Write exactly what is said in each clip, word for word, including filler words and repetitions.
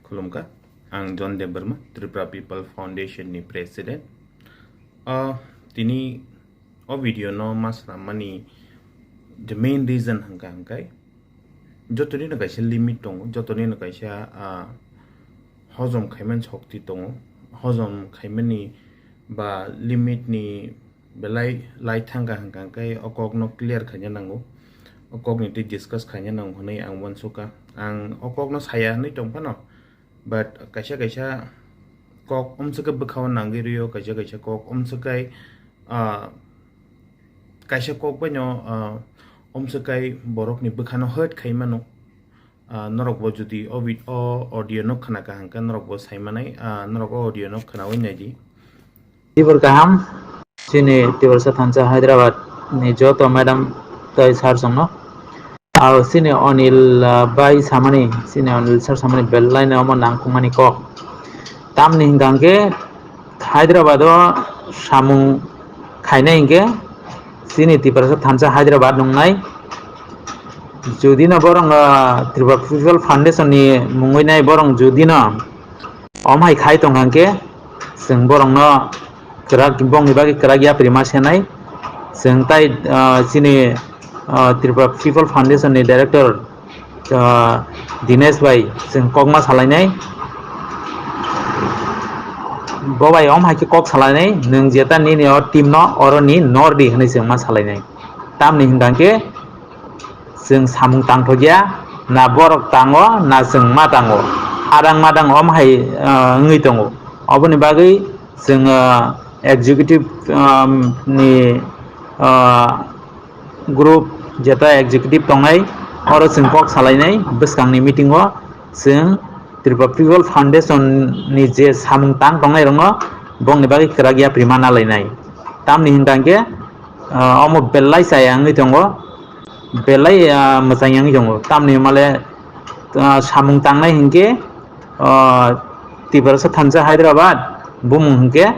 Khulumkha, ang John Debbarma, Tripura People Foundation ni President. Ah, tini o video no ma swnam mani the main reason hwnkha hwnkhe, jotoni no kaisa limit tongo, jotoni no kaisa, ah, hojom khaimani shokti tongo, hojom khaimani ba limit ni belai lai thangkha hwnkha hwnkhe o kok no clear khaina nango, o kok ni twi discuss khaina nango hwnwi ang uansukha. Ang o kok no saya hwnwi tongphano, but kaisa kaisa kok umswkhe bwkhao nangwi rwio, kaisa kaisa kok umswkhe, ah, kaisa kok baino, ah, umswkhe borokni bwkhano hurt khai mano. Ah, norok bo jodi o vid-, o audio no khna kha hwnkhe norok bo sai manai, ah, norok o audio no khnawi nai di. Tibor kaham, chini Tiprasa thansa Hyderabad ni joto madam tai sir songno. Aro chini Onil, ah, bai samani, chini Onil sir samani belai no omo nangkukmani kok. Tamni hwnkha hwnkhe Hyderabad o samung khainai hwnkhe chini Tiprasa thansa Hyderabad nungnai. Jodi no borok, ah, Tripura People Foundation ni mungwi nai borok jodi no om hai khai tong hwnkhe chwng borok no kwrak, bongni bagwi kwrak yapri ma senai. Chwng tai, ah, chini, ah, Tripura People Foundation ni director, ah, Dinesh bai chwng kokma salainai. Bo bai om hai khe kok salainai, nwng jeta nini o team no oro ni nor di hwnwi chwng ma salainai. Tamni hwnkha khe chwng samung tangthokya, na borok tango, na chwng ma tango. Adang madang om hai, ah, wngwi tongo. Oboni bagwi chwng, ah, executive, um, ni, ah, group jeta executive tongnai, oro chwng kok salainai bwskangni meeting o chwng Tripura People Foundation ni je samung tang tongnai rokno bongni bagwi kwrak yapri ma nalainai. Tamni hwnkha khe, ah, omo belai chaya wngwi tongo, belai, ah, mwchang wngwi tongo. Tamni hwnmale, ah, samung tangnai hinkhe, ah, Tiprasa thansa Hyderabad, bumung hinkhe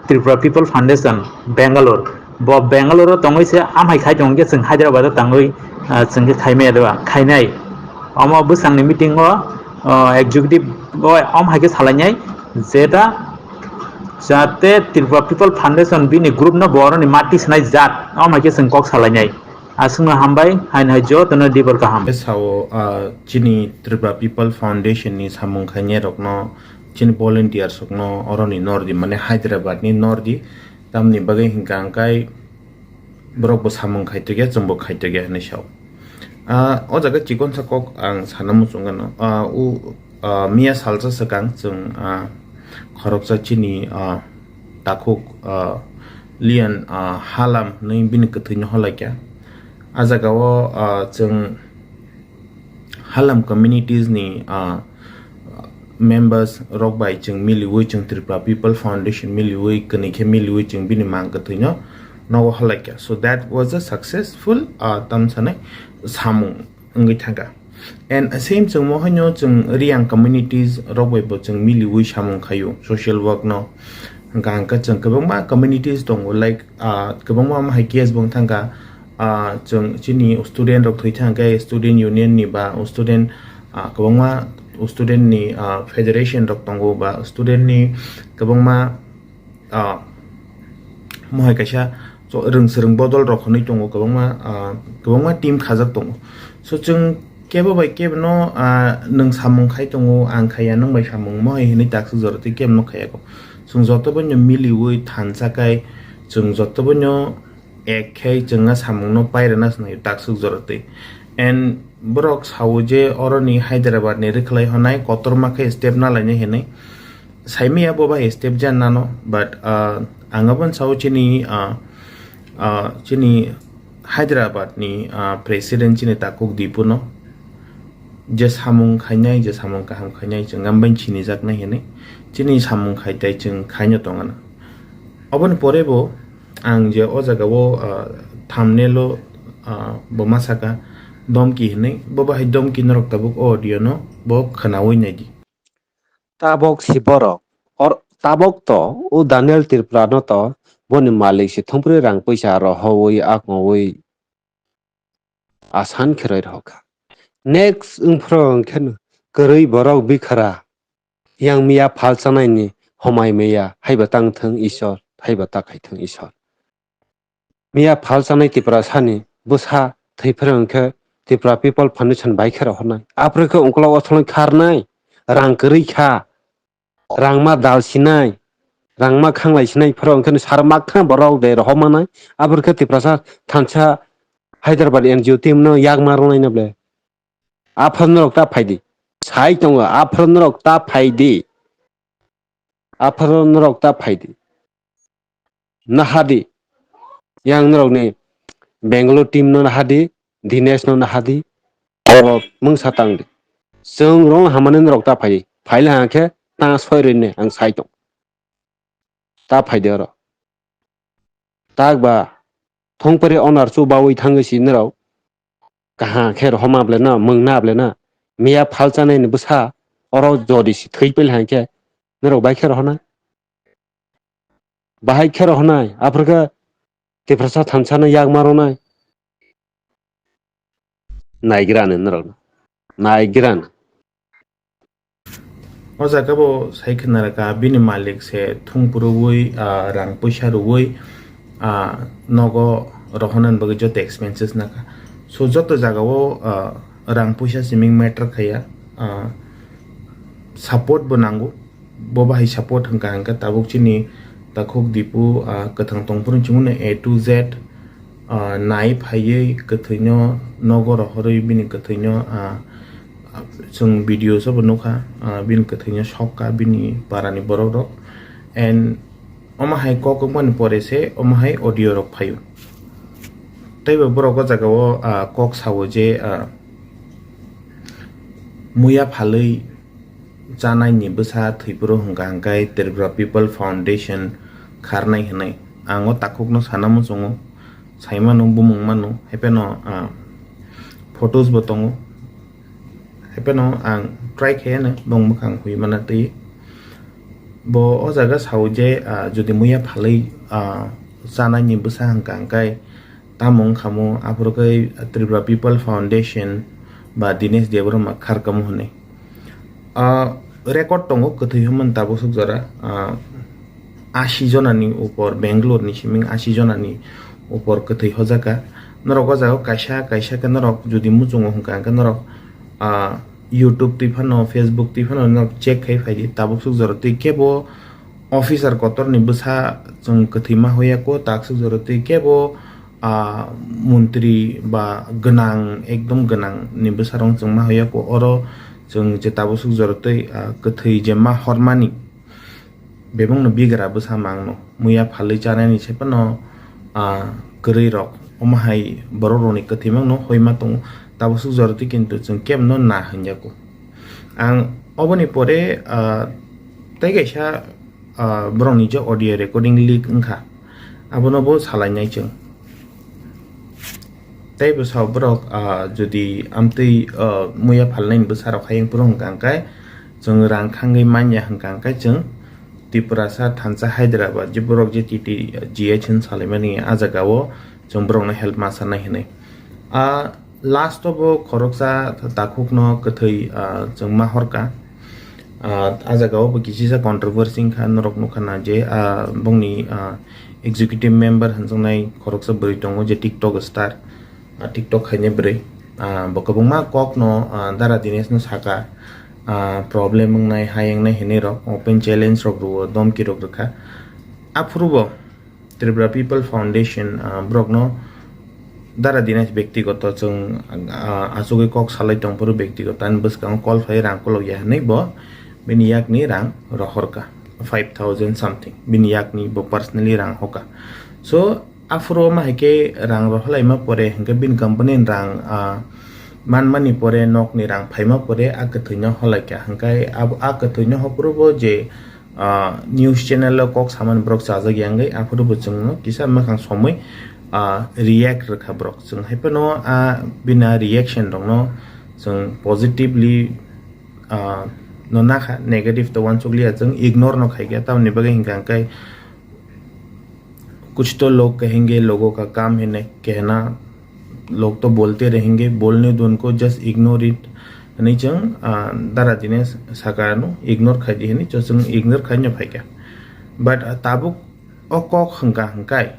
Tripura People Foundation, Bangalore. Bo Bangalore o tongwi se amhai khai tongkhe chwng Hyderabad o tangwi, ah, chwng khe khaimaya deba, khainai. Omo bwsangni meeting o, ah, executive o amhai khe salainai, jeta jate Tripura People Foundation bini group no boroni mati swnai jat, amhai khe chwng kok salainai. Aswkno hambai, haino hai jotono dibor kaham. Sao, ah, chini Tripura People Foundation ni samung khainai rokno, chini volunteers rokno oroni nordi, mane Hyderabad ni nordi, tamni bagwi hwnkha hwnkhe borok bo samung khaitokya, chwngbo khaitokya hinwi sao. Ah, o jaga chikonsa kok ang sana muchungano. Ah, u, ah, miya salsa swkang chwng, ah, khoroksa chini, ah, takhuk, ah, Lian, ah, Halam hinwi bini kwthwino holaikha. A jagao, ah, chwng Halam communities ni, ah, members rok bai chwng miliwi, chwng Tripura People Foundation miliwi, kwnwi khe miliwi chwng bini mang kwthwino nogo holaikha. So that was a successful, ah, tamsanai samung wngwi thangkha. And same chwng mo haino chwng Riyang communities rok bai bo chwng miliwi samung khaio social work no. Hwnkha hwnkhe chwng kwbangma communities tongo, like, ah, kwbangma omo hai case bo wng thangkha, ah, chwng chini student rok thwi thangkhe student union ni ba student, ah, kwbangma student ni, ah, federation rok tongo ba student ni kwbangma, ah, mohai kaisa cho-, rwng swrwng bodol rok hwnwi tongo, kwbangma, ah, kwbangma team khajak tongo. So chwng kebo bai kebo no, ah, nwng samung khai tongo, ang khaiya, nwng bai samung mohai hwnwi taksuk jora twi kebo no khaiya kho. Chwng joto boino miliwi thansa khai, chwng joto boino ek khai chwngno samungno pairwna swnai taksuk jora twi. And borok sao je oroni Hyderabad ni rwkhlai honai kotorma khe step na lainai hinwi. Saimaya bo bai step jan nano, but, ah, ang aboni sao chini, ah, ah, chini Hyderabad ni, ah, president chini takhuk Dipu no je samung khainai, je samung kaham khainai, chwng ambai sinijaknai hinwi chini samung khai tai chwng khaino tongana. Oboni pore bo ang je o jaga o, ah, thumbnail o, ah, bo ma saka domki hinwi, bo bahai domki norok tabuk o audio no bo khwnawi naidi. Tabok si borok, or tabok to o Daniel Tripura no to boni malik si thumprwi rang puisa rohowi akmowi asan kheroi rohokha. Next wngphro wngkheno kwrwi borok bikhara Yang miya phal chanaini homai maya haiba tang thung Isor, haiba ta khai thung Isor. Miya phal chanai Tiprasani bwsa thwi phwrwng khe Tripura People Foundation bai khe rohornai. Aphuru khe ungkulok o thwlwng kharnai, rang kwrwi kha, rangma dal sinai, rangma khanglai sinai phwrwng khe sar mak kha borok de rohormanai. Aphuru khe Tiprasa thansa Hyderabad N G O team no yakma rwnaino ble. Aphuru norok ta phaidi. Sai tongo, aphuru norok ta phaidi. Aphuru norok ta phaidi. Nahadi. Yang norokni Bangalore team no nahadi, Dinesh no nahadi. Oro mungsa tangdi. Chwng rong hamani norok ta phaidi. Phaila hangkhe ta soi rwini ang sai tong. Ta phaidi oro. Tak ba thongpari onar chu bawi thangwi si norok. Kaham khe rohorma ble na, mung na ble na. Miya phal chanai ni bwsa oro jodi si thwi pil hai khe norok bai khe rohornai. Bahai khe rohornai, aphuru khe Tiprasa thansa no yakma rwnai. Naigrani norok. Naigrani. O jaga bo sai khna rwkha, bini malik se thung purui, ah, rang puisa rwui, ah, nogo rohornani bagwi joto expenses nakha. So, joto jaga o, ah, rang puisa siming matter khaya, ah, support bo nango. Bo bahai support hwnkha hwnkhe tabuk chini takhuk Dipu, ah, kwthang tongphuru chumano A to Z, ah, nai phaiwi kwthwino nogo rohorwi bini kwthwino, ah, chwng video sobo nukha, ah, bini kwthwino sokha bini parani borok rok. And omo hai kok wngmani pore se omo hai audio rok phaio. Tei bo borok o jaga o, ah, kok sao je, ah, muya phalwi chanai ni bwsa thwipro hwnkha hwnkhe Tripura People Foundation kharnai hwnwi. Ang o takhukno sana muchungo, saimano, bumung mano, haipeno, ah, photos bo tongo. Haipeno ang try khaiyano bong mwkhang hui mana twi. Bo o jaga sao je, ah, jodi muya phalwi, ah, chanai ni bwsa hwnkha hwnkhe tamo wngkha mo, aphuru khe Tripura People Foundation ba Dinesh Debbarma kharkamo hwnwi. Ah, record tongo kwthwi hwnmani tabuk suk jora, ah, asi jonani upor, Bangalore ni siming asi jonani upor kwthwi hojaka. Norok o jaga o kaisa, kaisa khe norok jodi muchungo hwnkha hwnkhe norok, ah, YouTube twi phano, Facebook twi phano norok check khai phaidi. Tabuk suk jora twi kebo officer kotor ni bwsa chwng kwthwi ma hoya ko, tak suk jora twi kebo, ah, montri ba gwnang, ekdom gwnang ni bwsa rok chwng ma hoya ko. Oro chwng je tabuk suk jora twi, ah, kwthwi je ma hormani bebakno bigra bwsa mangno muya phalwi chanani se phano, ah, kwrwi rok omo hai borok rokni kwthwi mangno hoima tongo. Tabuk suk jora twi kintu chwng kebno na hwnjago. Ang oboni pore, ah, tei kaisa, ah, borokni je audio recording leak wngkha, abono bo salainai chwng. Tei bwsa borok, ah, jodi amtwi, ah, muya phalnai ni bwsa rok hayung phuru hwnkha hwnkhe chwng rang khangwi manya hwnkha hwnkhe chwng Tiprasa thansa Hyderabad je borok je T T G H hin salaimani ah jaga o chwng borokno help ma sanai hwnwi. Ah, last o bo khoroksa takhukno kwthwi, ah, chwng ma horka. Ah, ah jaga o bo kisisa controversy wngkha, norok nukha na je, ah, bongni, ah, executive member hwnjaknai khoroksa bwrwi tongo je TikTok star, ah, TikTok khainai bwrwi. Ah, bo kwbangma kokno, ah, Dara Dinesh no saka, ah, problem wngnai, hai wngnai hinwi rok open challenge rok rwo, domki rok rwkha. Aphuru bo Tripura People Foundation, ah, borokno Dara Dinesh bektigoto chwng, ah, achugwi kok salai tongphuru bektigoto ani bwskango call phai rang kolokya hinwi bo bini yakni rang rohorka, five thousand something bini yakni bo personally rang hoka. So aphuru omo hai khe rang rohorlaima pore hinkhe bini company ni rang, ah, manmani pore nokni rang phaima pore a kwthwino holaikha hinkhe abo a kwthwino hophuru bo je ah, news channel o kok samani borok chajak ya wngwi, aphuru bo chwngno kisa mwkhang somwi, ah, react rwkha borok. Chwng hai phano, ah, bini reaction rokno chwng positively, ah, no nakha, negative to uansukliya, chwng ignore no khaikha, tamoni bagwi hinkha hwnkhe कुछ तो लोग कहेंगे, लोगों का काम है न कहना, लोग तो बोलते रहेंगे, बोलने दो उनको, just ignore it। Hwnwi chwng, ah, Dara Dinesh saka no ignore khai di hwnwi chwng ignore khai no phaikha. But, ah, tabuk o kok hwnkha hwnkhe,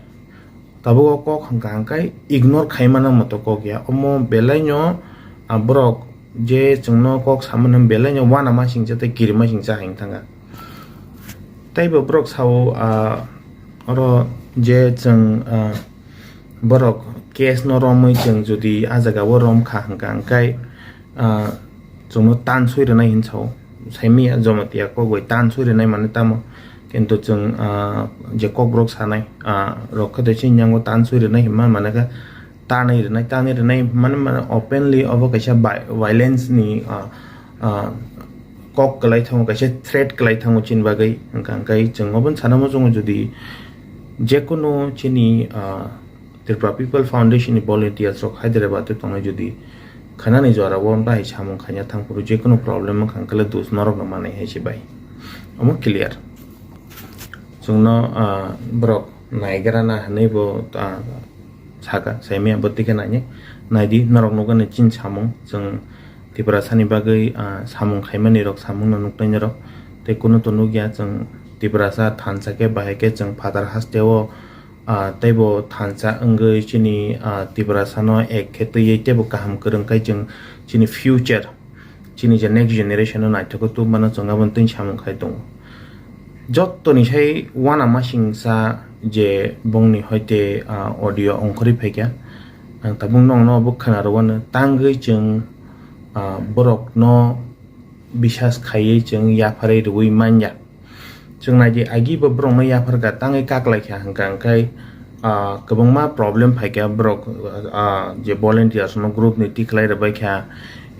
tabuk o kok hwnkha hwnkhe ignore khai mano moto kok ya. Omo belai no, ah, borok je chwngno kok samani belai no uanamasingcha tei kirimasingcha hai wng thangkha. Tei bo borok sao, ah, oro je chwng, ah, borok case no romwi chwng jodi ah jaga o rom kha hwnkha hwnkhe, ah, chwngno tan swi rwnai hin sao. Saimanya Jamatia kok bai tan swi rwnai mani tamo. Kintu chwng, ah, je kokborok sanai, ah, rok khe to chini yango tan swi rwnai hinma mane khe tanwi rwnai, tanwi rwnai mane, mane openly obo kaisa vi-, violence ni, ah, ah, kok kwlai thango, kaisa threat kwlai thango chini bagwi. Hwnkha hwnkhe chwng obono sana muchungo jodi jekunu chini, ah, Tripura People Foundation ni volunteers rok Hyderabad o tongnai jodi khwnani jora o bahai samung khaina thangphuru jekunu problem wngkha hwnkhe dus norok no manai hai se bai. Omo clear. Chwngno, ah, borok naigra na hinwi bo, ah, saka, saimanya bo tike nainai. Naidi, norok nukgani chini samung, chwng Tiprasani bagwi, ah, samung khaimani rok, samung no nuknai norok. Tei kunu to nukya, chwng Tiprasa thansa khe bahai khe chwng phatar haste o, ah, teibo thansa wngwi chini, ah, Tiprasano ek khe twiwi teibo kaham kwrwng khai chwng chini future, chini je next generation no naithok khe tubumano chwng aboni twi samung khai tongo. Jottoni sai uanamasingcha je bongni hoite, ah, audio ongkhorwi phaikha, ang tabuk nokno bo khwnarwano tangwi chwng, ah, borokno bisas khaiwi chwng yapharwi rwui manya. Chwng naidi agi bo borokno yapharkha tangwi kaklaikha hwnkha hwnkhe, ah, kwbangma problem phaikha borok, ah, je volunteers no group ni tikhlai rwbaikha,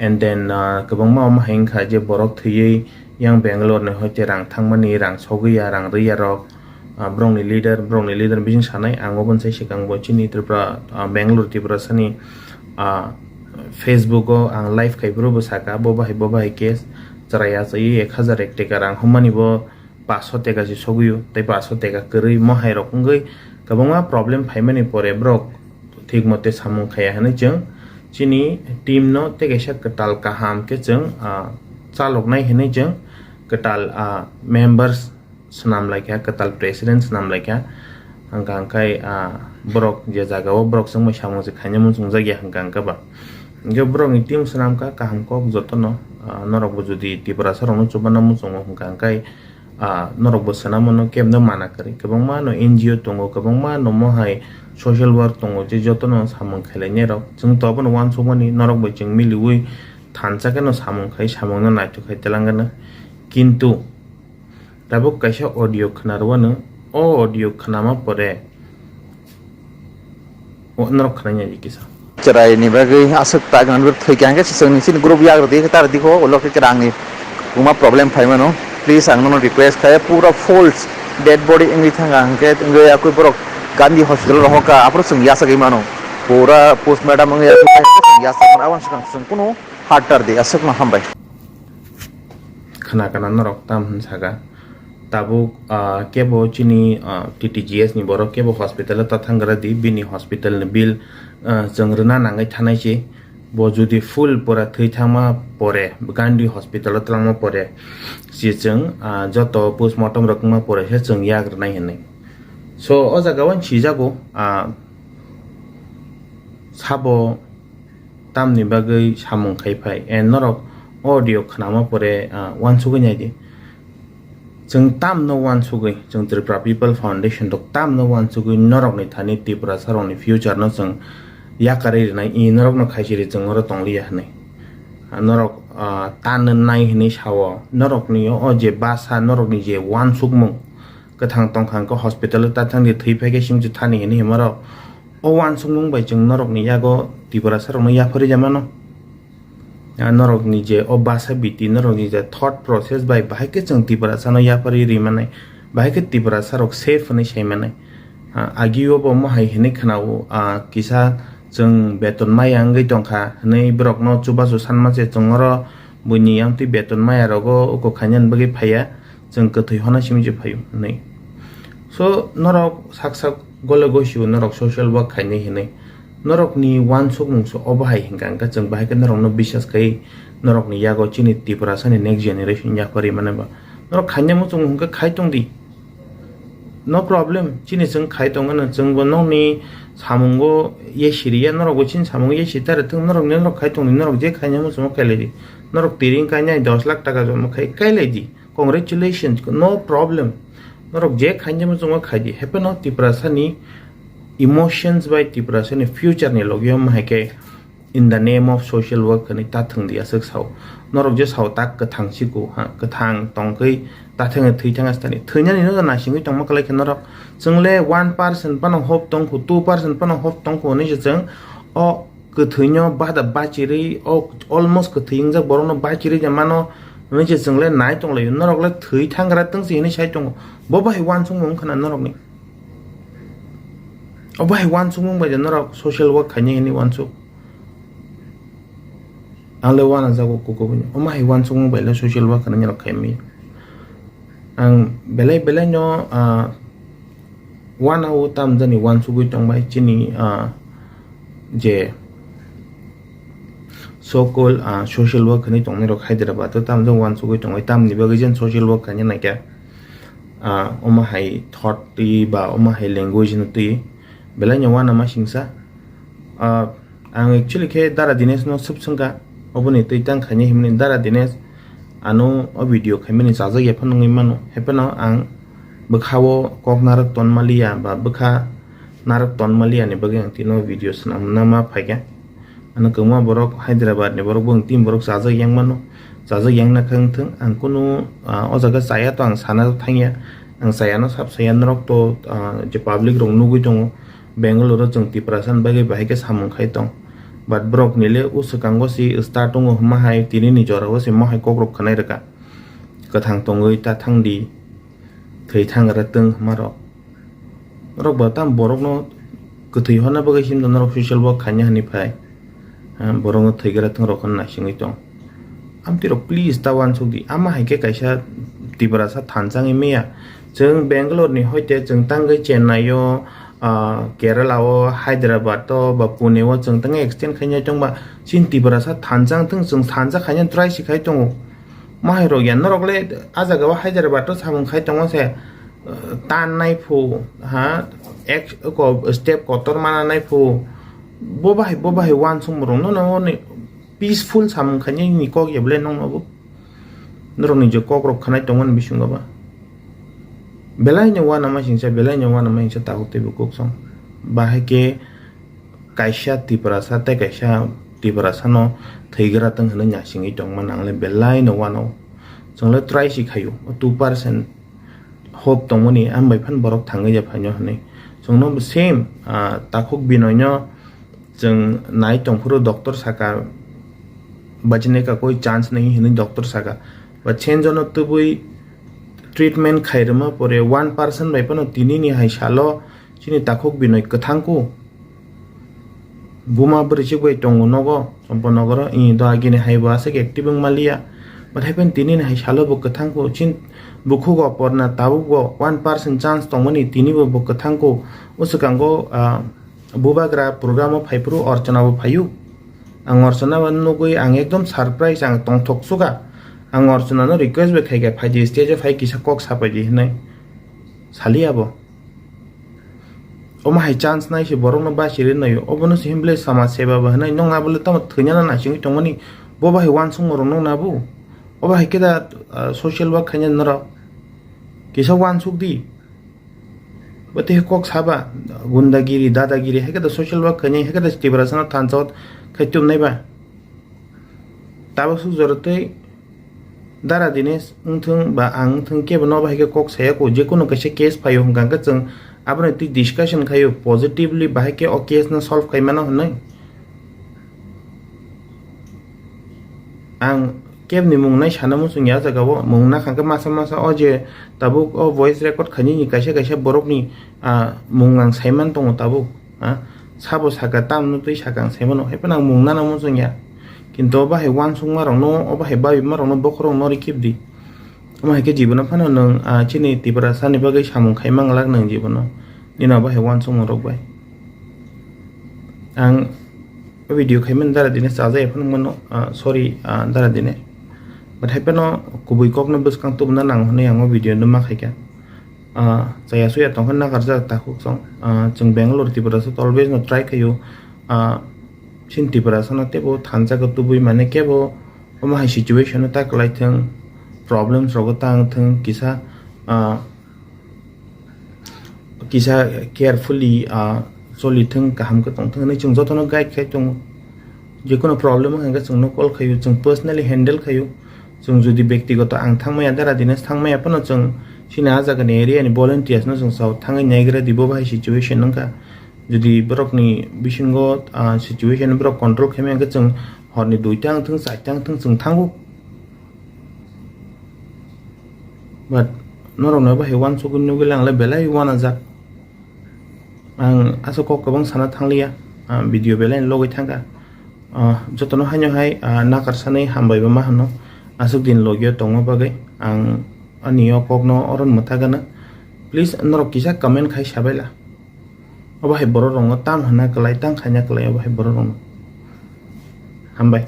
and then, ah, kwbangma omo hai wngkha je borok thwiwi yang Bangalore ni hoite rang thangmani, rang sogwi ya, rang rwi ya rok, ah, borokni leader, borokni leader bising sanai, ang obono sai swkang bo chini Tripura, ah, Bangalore Tiprasani, ah, Facebook o ang live khai phuru bo saka, bo bahai, bo bahai case chwrai achaiwi ek hazar ek teka rang hwnmani bo paso teka se sogwi o, tei paso teka kwrwi mohai rok wngwi kwbangma problem phaimani pore borok thik mote samung khaiya hwnwi chwng chini team no tei kaisa kwtal kaham khe chwng, ah, chaloknai hwnwi chwng kwtal, ah, members swnam laikha, kwtal president swnam laikha. Hwnkha hwnkhe, ah, borok je jaga o borok chwngbai samung se khaina muchungjak ya hwnkha hwnkhe ba. Hwnkhe borokni team swnamkha kaham kok jotono, ah, norok bo jodi Tiprasa rokno chubanna muchungo hwnkha hwnkhe, ah, norok bo swnamano kebno mana kwrwi. Kwbangma no N G O tongo, kwbangma no mohai social work tongo, je jotono samung khailainai rok. Chwng to abono uansukmani norok bai chwng miliwi thansa kheno samung khai, samungno naithok khai telangano. Kintu tabuk kaisa audio khwnarwano, o audio khwnama pore o norok khwnai nai kisa. Chwraini bagwi aswk ta gwnang thwi khe hwnkhe chwngni chini group yagra di tar di kho ulo khe rangni kwbangma problem phai mano. Please ang nono request khai pura false dead body wngwi thangkha hwnkhe wngwi yakwi borok Gandhi hospital rohorkha aphuru chwng yachagwi mano. Pura postmortem wngwi yakwi chwng yachagwi mano aboni swkang chwng kunu hard tar di aswkno hambai. Khna khna norok tam hwn saka. Tabuk, ah, kebo chini, ah, T T G S ni borok kebo hospital o ta thanggra di, bini hospital ni bill, ah, chwng rwna nangwi thanai se. Bo jodi full pura thwi thangma pore, Gandhi hospital o twlangma pore, se chwng, ah, joto postmortem rok wngma pore se chwng yak rwnai hwnwi. So, o jaga o sijago, ah, sabo tamni bagwi samung khai phai. And norok audio khnama pore, ah, uansugwi nai di. Chwng tamno uansugwi, chwng Tripura People Foundation rok tamno uansugwi norokni thani Tiprasa rokni future no chwng yakarwi rwnai, i norokno khaisiri chwng oro tongliya hwnwi. Ah, norok, ah, tan nai hwnwi sao, norokni o je basa, norokni je uansukmung kwthang tongkha hwnkhe hospital o ta thangdi thwi phaikhe singchu thani hwnwi himorok. O uansukmung bai chwng norokni yago Tiprasa rokno yapharwi ja mano. Ah, norokni je o basa biti, norokni je thought process bai bahai khe chwng Tiprasa no yapharwi ri manai, bahai khe Tiprasa rok safe hwnwi sai manai. Ah, agi o bo mohai hwnwi khwnao, ah, kisa chwng beton maya wngwi tongkha hwnwi borokno chubachu sanma se chwng oro buini yang twi beton maya rogo uko khaina bagwi phaiya. Chwng kwthwi hona simi se phaio hwnwi. So, norok sak sak gole gosio norok social work khainai hwnwi. Norokni uansukmung se obo hai hwnkha hwnkhe chwng bahai khe norokno bisas khai Norokni yago chini Tiprasani next generation yaphari mane ba. Norok khaina muchung hwnkhe khai tong di. No problem, chini chwng khai tong gano, chwng bo nokni samungo ye siriya, norok bo chini samungo ye sitare thung, norok ni norok khai tong di, norok je khaina muchung khai lai di. Norok tiring kainai dos lakh taka joma khai, kai lai di. Congratulations, no problem. Norok je khaina muchung khai di. Happy no Tiprasani emotions bai Tiprasani future ni logi om hai khe in the name of social work hwnwi ta thwng di aswk sao. Norok je sao tak kwthang siko ha, kwthang tongkhe ta thwngwi thwi thang astani. Thwinani no nasingwi tongma kwlai khe norok. Chwng le one percent phano hope tongkhu, two percent phano hope tongkhu hwnwi se chwng o kwthwino bada bachirwi, o almost kwthwi wngjak borokno bachirwi je mano hwnwi se chwng le nai tonglaio. Norok le thwi thangra twngsi hwnwi sai tongo. Bo bahai uansukmung wngkha na norokni? O bahai uansukmung bai je norok social work khainai hwnwi uansuk? Ang le uanajago kukubuino. Omo hai uansukmung bai le social work hwnwi norok khai manya. Ang belai belai no, ah, uanao tamjani uansugwi tongbai chini, ah, je so called, ah, social work hwnwi tongnai rok Hyderabad o tamjani uansugwi tongbai tamni bagwi jen social work khaina naikha. Ah, omo hai thought twi ba omo hai language no twi belai no uanama singsa. Ah, ang actually khe Dara Dinesh no swpswngkha, oboni twi tang khainai himni Dara Dinesh ano o video khaimani chajak ya phano wngwi mano. Hapheno ang bwkha o kok narwk tonmaliya ba bwkha narwk tonmaliya ni bagwi ang tino video swnamna ma phaikha. Ano kwbangma borok Hyderabad ni borok bo tini borok chajak yang mano. Chajak yang na khe wngthwng, ang kunu, ah, o jaga chaya to ang sana thangya. Ang chaya no sab saya norok to, ah, je public rok nugwi tongo. Bangalore o chwng Tiprasa ni bagwi bahai khe samung khai tong. But borok ni le o swkango si start tongo hwnma hai tini ni jora o si mo hai kok rok khwnai rwkha. Kwthang tongwi ta thang di. Thwi thangra twng hwnma rok. Norok bo tam borokno kwthwi honna bagwi himdo norok social work khaina hwnwi phai. Ha, borokno thwigra thwng rok hwnna naisingwi tong. Amtwi rok please ta uansuk di. Ama hai khe kaisa Tiprasa thansa wngwi maya. Chwng Bangalore ni hoite chwng tangwi Chennai o, ah, Kerala o, Hyderabad o, ba Pune o chwng tangwi extend khaina tongba. Chini Tiprasa thansa wngthwng chwng thansa khaina try si khai tongo. Mahai rok ya norok le a jaga o Hyderabad o samung khai tongo se, uh, tan nai phu, ha, ek ko step kotor mana nai phu. Bo bahai, bo bahai uansukmung rok no, no, no, peaceful samung khainai ni kok ya bole nong no bo. Norok ni je kok rok khanai tongmani bisingo ba. Belai no uanama singsa, belai no uanama singsa takhuk tei bukhuk song. Bahai khe kaisa Tiprasa tei kaisa Tiprasano thwigra tong hwnwi nasingwi tongmani ang le belai no uano. Chwng le try si khaio, o two percent hope tongmani, ang bai phano borok thangwi ya phaino hwnwi. Chwngno bo same, ah, takhuk Binoyno chwng nai tongphuru doctor saka, bachini kakui chance nahi hwnwi doctor saka. Ba chenjono tubui treatment khairwma pore one percent bai phano tinini hai salo chini takhuk Binoy kwthangkhu. Buma bwrwi chik bai tongo nogo, Champaknagar o, i do agini hai bo aswk active wng maliya. Bathai pen tini ni hai salo bo kwthang kho, chin bukhuk o porna tabuk bo one percent chance tongmani tini bo bo kwthang kho. O swkango, ah, bubagra program o phaiphuru Orchana bo phaio. Ang Orchana bo nugwi ang ekdom surprise, ang tongthok suga. Ang Orchana no request bai khaikha, phaidi stage o phai kisa kok sapaidi hinwi. Saliya bo. Omo hai chance nai se borokno bachirwi naio. Obono se himble samaj seva bo hinai. Nokna bole tamo thwinano naisingwi tongmani. Bo bahai uansukma rok nokna bo. Obo hai khe da, ah, social work khaina norok. Kisa uansuk di. Bo tei kok saba, gundagiri, dadagiri, hai khe da social work khainai, hai khe da Tiprasano thansa khai tubunai ba. Tabuk suk jora tei Dara Dinesh wngthung ba ang wngthung kebo no bahai khe kok saya ko, je kono kaisa case phaio hwnkha hwnkhe chwng abono twi discussion khaio positively bahai khe o case no solve khai mano hwnwi. Ang kebni mung nai sana muchung ya jaga o, mung nakha khe masa masa o je tabuk o voice record khainani kaisa kaisa borokni, ah, mung ang saiman tongo tabuk. Ha? Sabo saka, tamno twi saka ang saimano, hai phano ang mung nana muchung ya. Kintu o bahai uansukma rokno, o bahai babima rokno bokhorok no rikip di. Omo hai khe jibono phano nwng, ah, chini Tiprasa ni bagwi samung khai manglak nwng jibono. Nini o bahai uansukma rok bai. Ang O video khaimani dara dine chajak ya phano mano, ah, sorry, ah, dara dine. But hai phano kubui kokno bwskang tubuna nango hwnwi ang o video no ma khaikha. Ah, chaya suya tongkha nakarjak takhuk song. Ah, chwng Bangalore Tiprasa always no try khaio. Ah, chini Tiprasa no teibo thansa khe tubui mane kebo omo hai situation no ta kwlai thwng, problems rogo ta wng thwng kisa, ah, kisa carefully, ah, choli thwng, kaham khe tong thwng hwnwi chwng jotono guide khai tongo. Jekono problem wngkha hwnkhe chwngno call khaio, chwng personally handle khaio. Chwng jodi bektigoto ang thangmaya dara dine thangmaya phano chwng chini ah jagani area ni volunteers no chwng sao thangwi naigra di bo bahai situation wngkha. Jodi borokni bisingo, ah, situation borok control khaimaya hwnkhe chwng horni duita wngthwng, charta wngthwng chwng thango. But norokno bahai uansukgwi nugwi lang le belai uanajak. Ang aswk kok kwbang sana thangliya, ah, video belai logwi thangkha. Ah, jotono haino hai, ah, nakar sanai hambai bo ma hano. Aswk din logio tongma bagwi ang ani o kokno oron mwthagana. Please norok kisa comment khai sabaila. Obo hai borok rokno tam hwnna kwlai, tang khaina kwlai obo hai borok rokno. Hambai.